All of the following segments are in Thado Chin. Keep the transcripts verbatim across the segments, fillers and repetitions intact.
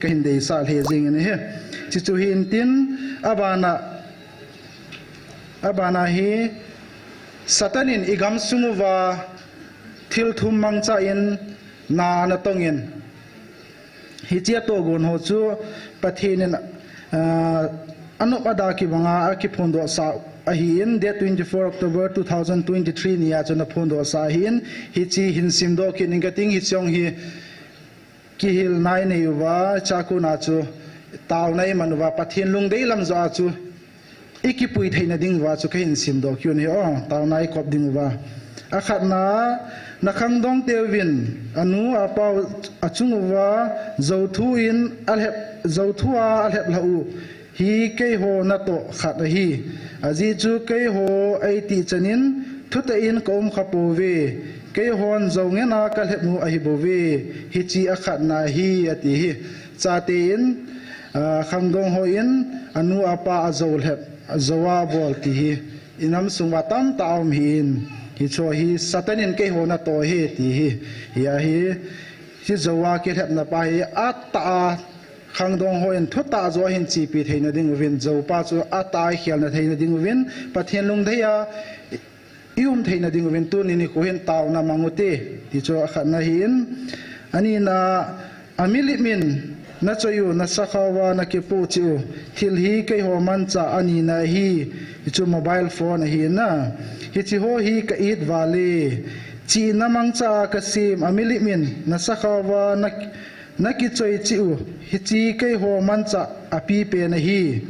kahin deisah lheh jingin ahi. Chuchu hintin, abana, abana hi Satan in igam sung uva thil thum mangcha in na ana tongin, hiche atohgon ho chu Pathen in, ah, anop ada kibanga akiphondohsah ahin, date twenty-four October two thousand twenty-three nia chun aphondohsah ahin, hiche hin simdoh kit ning kating, hiche jong hi kihilna inei uva, chakona chu taona iman uva, Pathen lungdei lam joh a chu ikipui theina ding uva chu kahin simdoh kit u ahi, o, taona ikop ding uva. Akhatna, nakhangdong teuvin anu apa u achung uva jouthu in alhep, jouthu a alhep lhah u hi keiho natoh khat ahi. Ajeh chu keiho eitih chanin thutah in kaum khapouve. Keihon jou ngena kalhep u ahibouve. Hiche akhatna ahi, ati hi. Chate in, ah, khangdong hon anu apa ajou lhep, ajou a bol ti hi inam sung uva tamtah aum ahin, hichu hi Satan in keiho natoh ahi ti hi. Hia hi, hiche jou a kilhepna pa hi atah a khangdong hon thutah joh ahin chepi theina ding uvin, joupa chu atah a ikhelna theina ding uvin, Pathen lungdei a ium theina ding uvin tuni nikho hin taona mang ute, ti chu akhatna ahin. Anina, amilip in nachoi u, nasakhao a nakipoh cheh u thil hi keiho manchah anina ahi, hichu mobile phone ahi na. Hiche ho hi ka-it val e. Chihna mangcha a kasem amilip in nasakhao a na, nakichoi cheh u, hiche keiho manchah apipen ahi.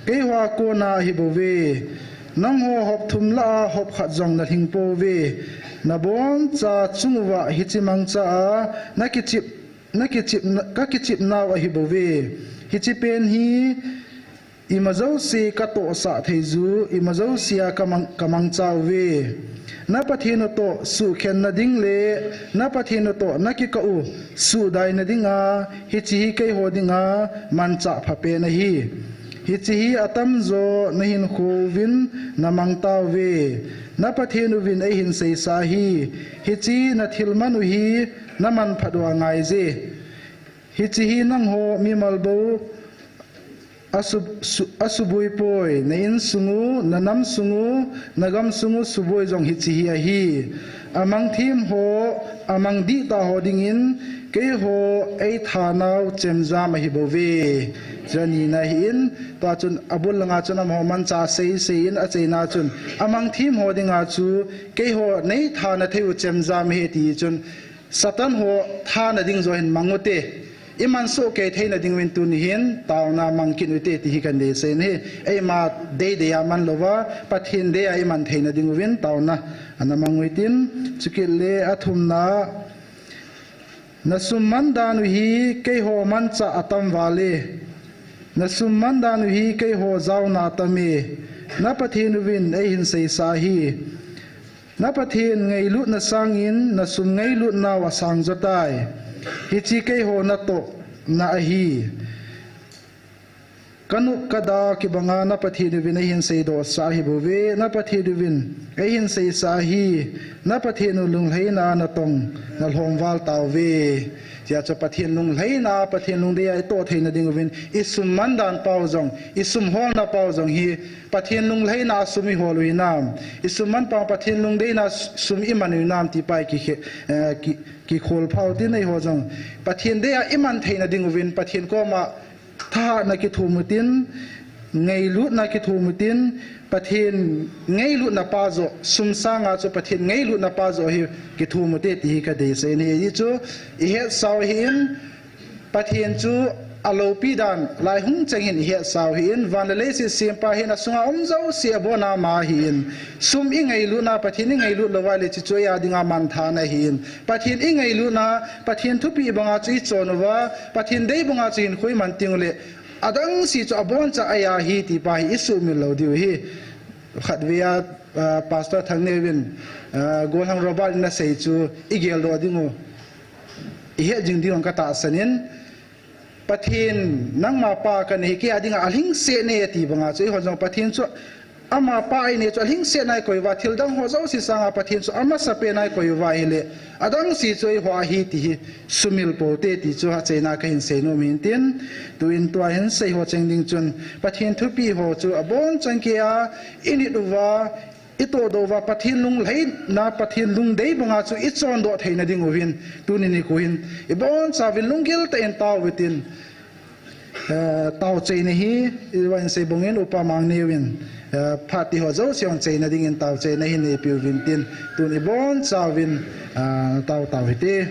Keiho a kona ahibouve. Nangho hop thum lah a hop khat jong nalhing pouve. Naboncha chung uva hiche mangcha a nakichep, nakichep, kakichepnau ahibouve. Hiche pen hi ima jouse katohsah thei u, ima jouse a kamang, kamangcha uve. Na Pathen u toh suhkhenna ding le na Pathen u toh nakikah u suhdaina dinga hiche hi keiho dinga manchah phapen ahi. Hiche hi atamjo nahinkho uvin namang tauve. Na Pathen uvin eihin seisah ahi. Hiche nathil man u hi namanphat u angaiye. Hiche hi nangho mimal bou a su, su, asuboi poi, na insung u, na namsung u, na gamsung u suboi jong hiche hi ahi. Amang them ho, amang dihtah ho dingin keiho eithanau chemjam ahibouve. Chu anina ahin, tua chun abul langa chun amaho manchah seisei in acheina chun, amang them ho dinga chu keiho neithana thei u chemjam ahi ti chun, Satan ho thana ding joh hin mang ute. Iman soh kei theina ding uvin tuni hin taona mang kit ute ti hi kahin deisah in ahi. Eima deidei a man louva, Pathen dei a iman theina ding uvin taona ana mang u hitin, chukit le athumna, nasum man dan u hi keiho manchah atam val e. Nasum man dan u hi keiho jaona atam e. Na Pathen uvin eihin seisah ahi. Na Pathen ngailutna sangin nasum ngailutnau asang jotai. Hiche keiho natohna ahi. Kanop kada kibanga na Pathen uvin eihin seidohsah ahibouve, na Pathen uvin eihin seisah ahi. Na Pathen u lunglhaina natong nalhom val tauve. Tia chu Pathen lunglhaina, Pathen lungdei a itoh theina ding uvin, isum man dan pau jong, isum holna pau jong hi Pathen lunglhaina a sum ihol u hinam, isum man pau Pathen lungdeina sum iman u hinam ti pa hi ki, eh, ki, kikhol phau tin eiho jong Pathen dei a iman theina ding uvin Pathen koma thahatna kithum utin, ngailutna kithum utin, Pathen ngailutna pa joh, sum sanga chu Pathen ngailutna pa joh hi kithum ute ti hi kadeisah in ahi. Hichu ihetsau ahin, Pathen chu aloupi dan lai hung cheng hin ihetsau ahin, van le leiset sempa hin asunga um jouse abona ama ahin, sum ingailutna Pathen ingailut louva le chuchu eia dinga manthahna ahin, Pathen ingailutna, Pathen thupeh banga chu ichon uva, Pathen dei banga chu hinkho iman teng ule, adang se chu aboncha eia ahi ti pa hi isuhmil lou diu ahi. Khatvei a, ah, Pastor Thangneo vin, ah, Golhang Robert in asei chu igeldoh ding u, ihet jing ding u katahsan in, Pathen nangma pa kana hi, keia dinga alhingset nei ati banga chu eihon jong Pathen chu Amapa eina chu alhingsetna eikoi uva, thil dang ho jouse sanga Pathen chu amasapen a eikoi uva ahile, adang se chu eiho ahi ti hi sumil poute ti chu achaina kahin seinom ahin tin, tuin tua hin seiho cheng ding chun, Pathen thupeh ho chu abonchan keiya init uva, itohdoh uva, Pathen lunglhaina, Pathen lungdei banga chu ichondoh theina diuvin, tuni nikho hin ibonchauvin lunggil tah in tauvintin, eh, taochaina hi, ivan sei bangin Upa Mangneo in, eh, phat tiho jouse hung chaina dingin taochaina hi neipeuvin tin, tun ibonchauvin, eh, tao tao hite.